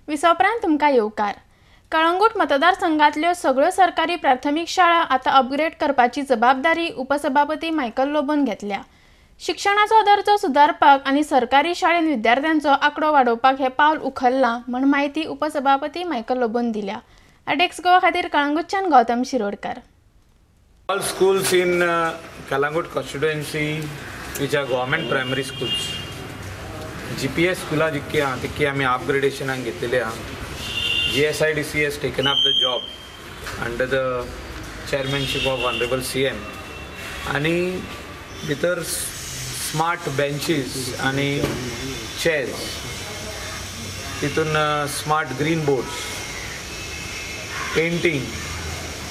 विसवपरांत तुमकां येवकार. कळंगूट मतदारसंघातल्यो सगळ्यो सरकारी प्राथमीक शाळा आतां अपग्रेड करपाची जबाबदारी उपसभापती मायकल लोबोन घेतल्या. शिक्षणाचो दर्जो सुदारपाक आनी सरकारी शाळेन विद्यार्थ्यांचो आंकडो वाडोवपाक हें पावल उखल्लां म्हण म्हायती उपसभापती मायकल लोबोन दिल्या. आडेक्स गोवा खातीर कळंगूटच्यान Gautam Shirodkar. All schools in Calangute constituency which are government primary schools, GPS स्कुलां जितकी आहा तितकी आमी अपग्रेडेशनाक घेतलेली आहा. GSIDC has taken up the job under the chairmanship of Honorable CM. आनी भितर स्मार्ट बेंचीस आनी चेयर्स, तितून smart green boards, painting,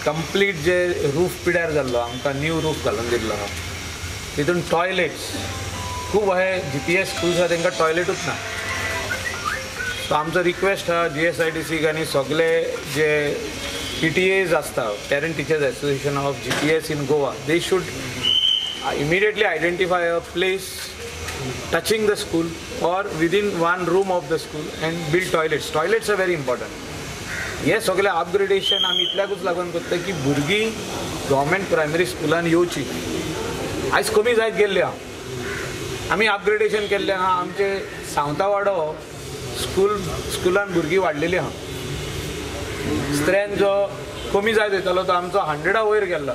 complete जे रूफ पिड्यार जाल्लो आमकां न्यू रूफ घालून दिल्लो आहा. तितून टॉयलेट्स खूब अशे GPS schools आहा तांकां टॉयलेटूच ना. सो आमचो रिक्वेस्ट आहा GSIDC आनी सगळे जे PTAs आसता, parent teachers association of GPS in Goa, they should immediately identify a place touching the school or within one room of the school and build toilets. Toilets are very important. हे सगळे upgradation आमी इतल्याकूच लागून करता की भुरगीं government primary स्कुलान येवची. आयज कमी जायत गेल्ले आहा. आमी अपग्रेडेशन केल्लें आहा. आमचे सावंतावाडो स्कुलान भुरगीं वाडलेली आहा. स्ट्रेंथ जो कमी जायत वयतालो तो आमचो 100 वयर गेल्लो.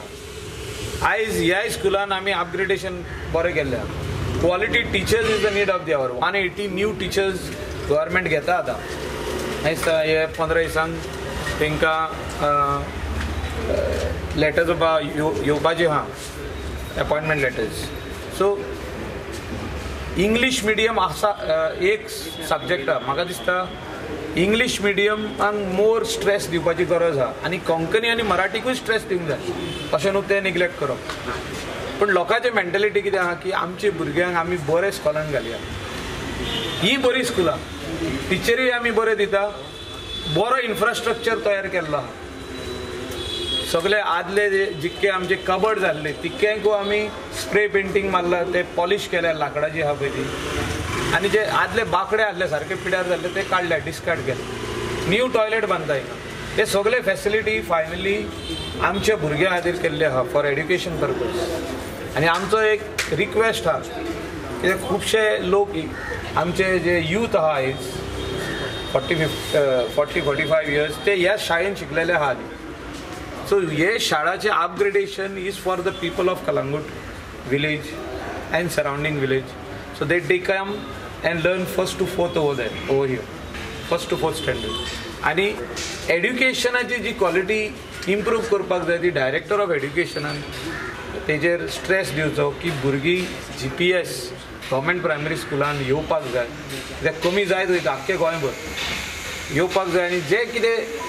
आयज ह्याय स्कुलान आमी अपग्रेडेशन बरें केल्लें आहा. Quality teachers is the need of the hour. 180 new teachers government घेता आतां. आयज हे 15 दिसांक तांकां लेटर्स येवपाची आहा, appointment letters. So English medium आसा एक सब्जेक्ट आहा. म्हाका दिसता इंग्लीश मिडियमाक मोर स्ट्रेस दिवपाची गरज आहा आनी कोंकणी आनी मराठीकूय स्ट्रेस दिवंक जाय. अशें न्हू तें निग्लेक्ट करप. पूण लोकांची मेंटेलिटी कितें आहा की आमच्या भुरग्यांक आमी बरे स्कॉलान घालया. ही बरी स्कुलां, टिचरीय आमी बरे दिता, बरो इन्फ्रास्ट्रक्चर तयार केल्लो आहा. सगळे आदले जितके आमचे कबड जाल्ले तितक्यांकूय आमी स्प्रे पेंटींग मारला, ते पॉलिश केल्या लांकडाची आहा पळय ती. आनी जे आदले बांकडे आसले सारके पिड्यार जाल्ले ते काडले, डिस्कार्ड केले. न्यू टॉयलेट बांदता हिंगा. हे सगळे फॅसिलिटी फायनली आमच्या भुरग्यां खातीर केल्ले आहा फॉर एड्युकेशन पर्पज. आनी आमचो एक रिक्वेस्ट आहा कित्याक खुबशे लोक आमचे जे यूथ आहा आयज 40, 45 इयर्स ते ह्या शाळेन शिकलेले आहा आदी. सो हे शाळाचें upgradation is for the people of Calangute village and surrounding village. So they come and learn 1st to 4th over there, over here, 1st to 4th standard. आनी एड्युकेशनाची जी क्वॉलिटी इम्प्रूव करपाक जाय ती डायरेक्टर ऑफ एड्युकेशनान तेजेर stress दिवचो की भुरगीं GPS government primary स्कुलान येवपाक जाय. कित्याक कमी जायत वयता आख्खे गोंयभर येवपाक जाय. आनी जे कितें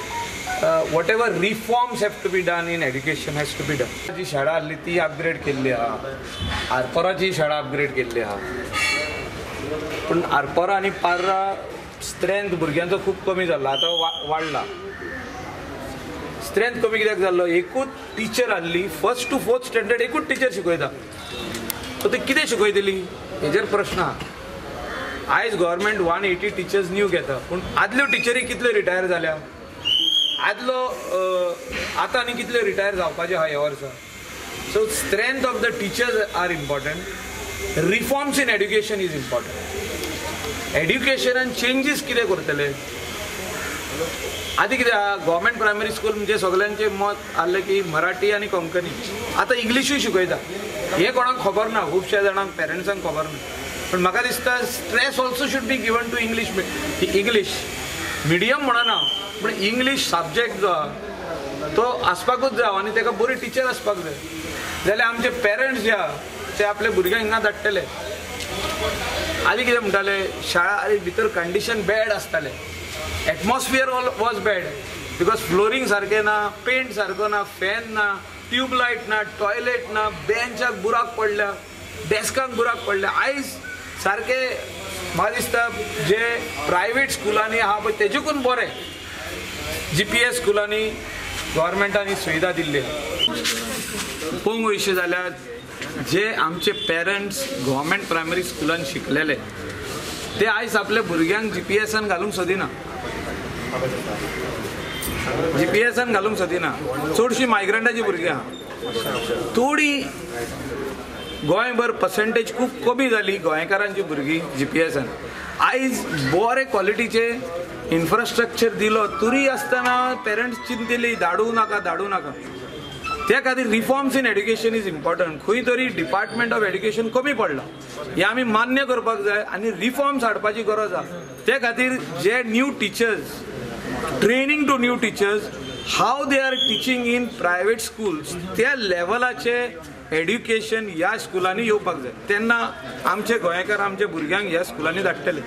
whatever reforms have to be done in education has to be done. जी शाळा आहली ती अपग्रेड केल्ली आहा, आरपोराची शाळा अपग्रेड केल्ली आहा. पूण आरपोरा आनी पार्रा स्ट्रेंथ भुरग्यांचो खूब कमी जाल्लो, आतां वाडला. स्ट्रेंथ कमी कित्याक जाल्लो, एकूच टिचर आहली 1st to 4th standard एकूच टिचर शिकयता. सो ती कितें शिकयतली हेजेर प्रश्न आहा. आयज गव्हर्मेंट 180 टिचर्स न्यू घेता, पूण आदल्यो टिचरी कितल्यो रिटायर जाल्या, आदलो आतां आनी कितल्यो रिटायर जावपाच्यो आहा ह्या वर्सा. So strength of the teachers are important. Reforms in education is important. एड्युकेशनान changes कितें करतले. आदी कितें आहा, गव्हर्मेंट प्रायमरी स्कूल म्हणजे सगळ्यांचें मत आहलें की मराठी आनी कोंकणी, आतां इंग्लिशूय शिकयता. हें कोणाक खबर ना, खुबश्या जाणांक पेरंट्सांक खबर ना. पूण म्हाका दिसता stress also should be given to English English medium म्हणना, पूण इंग्लीश सब्जेक्ट जो आहा तो आसपाकूच जाय आनी ताका बरी टिचर आसपाक जाय. जाल्यार आमचे पेरंट्स जे आहा ते आपल्या भुरग्यांक हिंगा धाडटले. आदी कितें म्हणटाले, शाळा आनी भितर कंडिशन बॅड आसतालें, atmosphere was bad because flooring सारकें ना, पेंट सारको ना, फॅन ना, ट्यूबलायट ना, टॉयलेट ना, बेंचाक बुराक पडल्या, डेस्काक बुराक पडल्या. आयज सारकें म्हाका दिसता जे प्रायवेट स्कुलांनी आहा पळय तेजेकून बरें GPS स्कुलांनी गव्हर्मेंटान सुविधा दिल्ली आहा. पळोवंक वयशे जाल्यार जे आमचे पेरंट्स गव्हर्मेंट प्रायमरी स्कुलान शिकलेले ते आयज आपल्या भुरग्यांक जीपीएसान घालूंक सोदिना. जीपीएसान घालूंक सोदिना. चडशीं मायग्रंटाची भुरगीं आहा. थोडी गोंयभर पर्संटेज खूब कमी जाली गोंयकारांची भुरगीं जीपीएसान. आयज बरे क्वॉलिटीचे इन्फ्रास्ट्रक्चर दिलो तरी आसतना पेरंट्स चिंतली धाडूं नाका धाडूं नाका. त्या खातीर reforms in education is important. खंय तरी डिपार्टमेंट ऑफ एड्युकेशन कमी पडलां हें आमी मान्य करपाक जाय आनी रिफॉर्म्स हाडपाची गरज आसा. ते खातीर जे new teachers, training to new teachers, how they are teaching in private schools, त्या लेवलाचे एड्युकेशन ह्या स्कुलांनी येवपाक जाय. तेन्ना आमचे गोंयकार आमच्या भुरग्यांक ह्या स्कुलांनी धाडटले.